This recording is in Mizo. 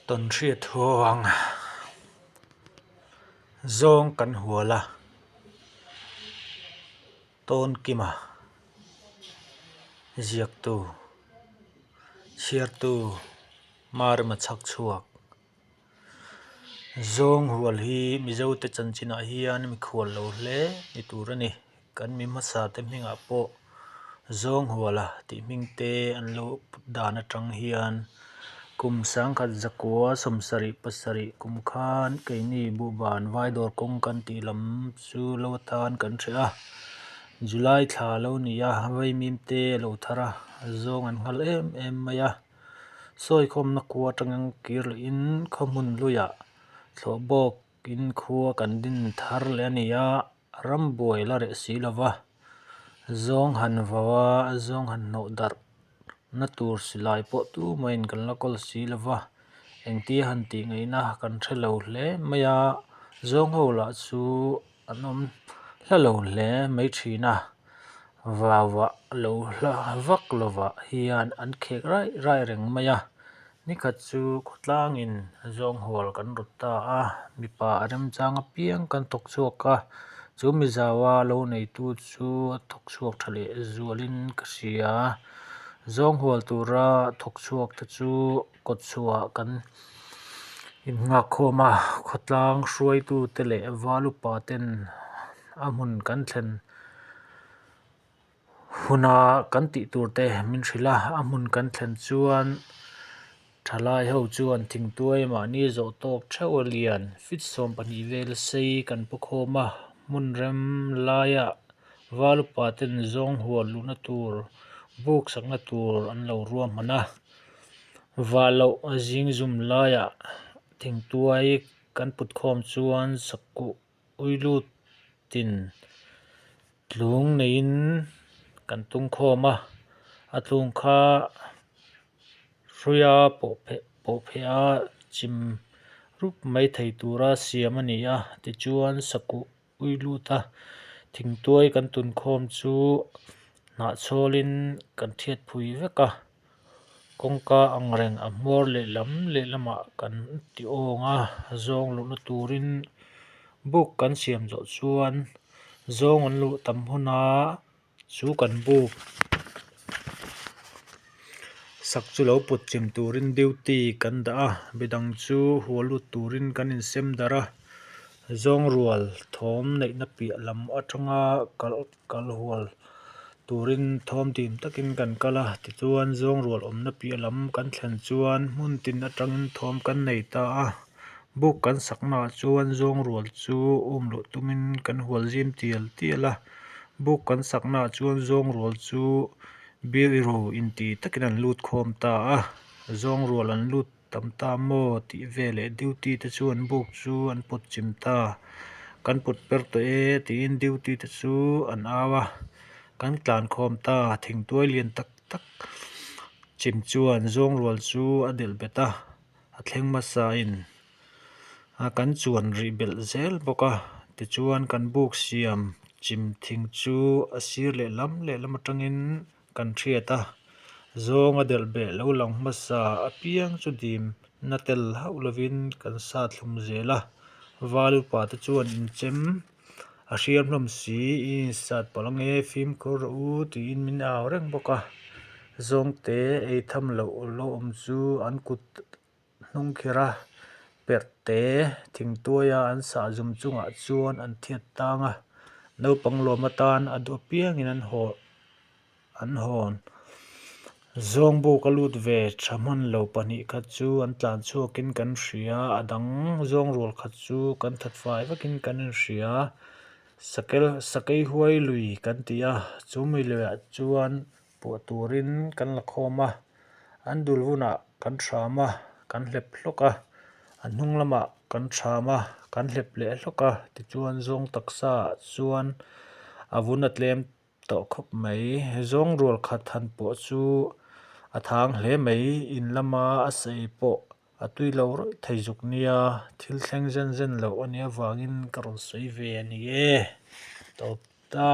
Tawnhriat huang zawng kan hual a, Tawnkima ziaktu chhiartu Marema chhak chhuak zawng hual hi Mizote chanchinah hian mikhual lo hle ni tur a ni. Kan mi hmasa te hmingah pawh Zawnghuala tih hming te an lo put dan atang hian kum sangkhat zakua sawmsarih pasarih kum khan keini buhban vaidawr kawng kan tih lam chu lo atan kan hreh a, July thla a lo ni a, vaimim te a lo thar a, zawng an nghal em em mai a, sawikhawmna khua atangin kir lehin khawhmun luiah thlawh bawkin khua kan din thar leh a ni a. Rambuai la reh si lo va, zawng han vau a, zawng han hnawh darh na tur silai pawh tumahin kan la kawl si lo va, engtia han tih ngaihna kan hre lo hle mai a, zawng ho lah chu an awm hla lo hle mai thin a, vau ah lo hla vak lovah hian an khek raih raih reng mai a. Nikhat chu khawtlangin zawnghual kan rawt ta a, mipa a remchang apiang kan thawk chhuak a, chu mizaua lo neitu chu a thawk chhuak tha leh zualin ka hria. Zawnghual tura thawk chhuak te chu kawtchhuah kan innghak khawm a, khawtlang hruaitute leh val upa ten a hmun kan thlen. Huna kan tih tur te min hrilh a, a hmun kan thlen chuan thalai ho chuan thingtuai mahni zawh tawk theuh a lian feet 12 vel sei kan pu khawm a, hmun rem laiah val upa ten zawng hual luhna tur buk sakna tur an lo ruahman a, vah loh zing zum laiah thingtuai kan put khawm chuan sakuh Uilutin tlung neiin kan tung khawm a, a tlung kha hruia pawh pheh pawh pheh a chim rup mai thei tura siam a ni a, tichuan sakuh uiluta thingtuai kan tun khawm chu hnahchhawlin kan thiat phui vek a. Kawngka ang reng a hmawr lehlam lehlamah kan ti awng a, zawng luhna turin buk kan siam zawh chuan zawng an luh tam huna chu kan buk sak chu lo put chim turin duty kan dah a, midang chu hual lut turin kan insem darh a, zawng rual thawm neihna piah lam atanga kal Kal hual turin thawm dim takin kan kal a, tichuan zawng rual awmna piah lam kan thlen chuan hmun tin atangin thawm kan nei ta a, buk kan saknaah chuan zawng rual chu um luh tumin kan hual zim tial tial a, buk kan saknaah chuan zawng rual chu biru inti takin an lut khawm ta a, zawng rual an lut Tam ta maw tih veleh duty te chuan buk chu an pawt chim ta. Kan pawt per tawh e tiin duty te chu an au a, kan tlan khawm ta. Thingtuai lian tak tak chim chuan zawng rual chu a delh bet a, a thleng hmasa in a kan chuan rih belh zel bawk a. Tichuan kan buk siam chim thing chu a sir lehlam lehlam atangin Kan hriat a, zawnga delh beh lo lang hmasa apiang chu dim na tel hauh lovin kan sa thlum zel a, val upa te chuan inchem a hriam hlawm si, i insat palh ange fimkhur rawh u tiin min au reng bawk a, zawngte ei tham loh lo awm chu an kut hnung kher a, perh te thingtuaia an sah zum chungah chuan an thiat tang a, naupang lawm atan a duh apiangin an haw an hawn. Zawng buk a lut ve tha hman lo pahnih khat chu an tlan chhuakin kan hria, a dang zawng rual khat chu kan that fai vekin kan inhria. Sakel sakei huai lui kan ti a, chu mi luiah chuan Puah turin kan la khawm a, an dul hunah kan hram a, kan hlep hlawk a, a hnung lamah kan hram a, kan hlep leh hlawk a, tichuan zawng taksa ah chuan a vun a tlem tawh khawp mai. Zawng rual khat han pawh chu a thang hle mai, in lama a sei pawh a tui lo rawih thei zuk nia, thil thleng zen zen loh a nih avangin ka rawn sawi ve a ni e, tawp ta.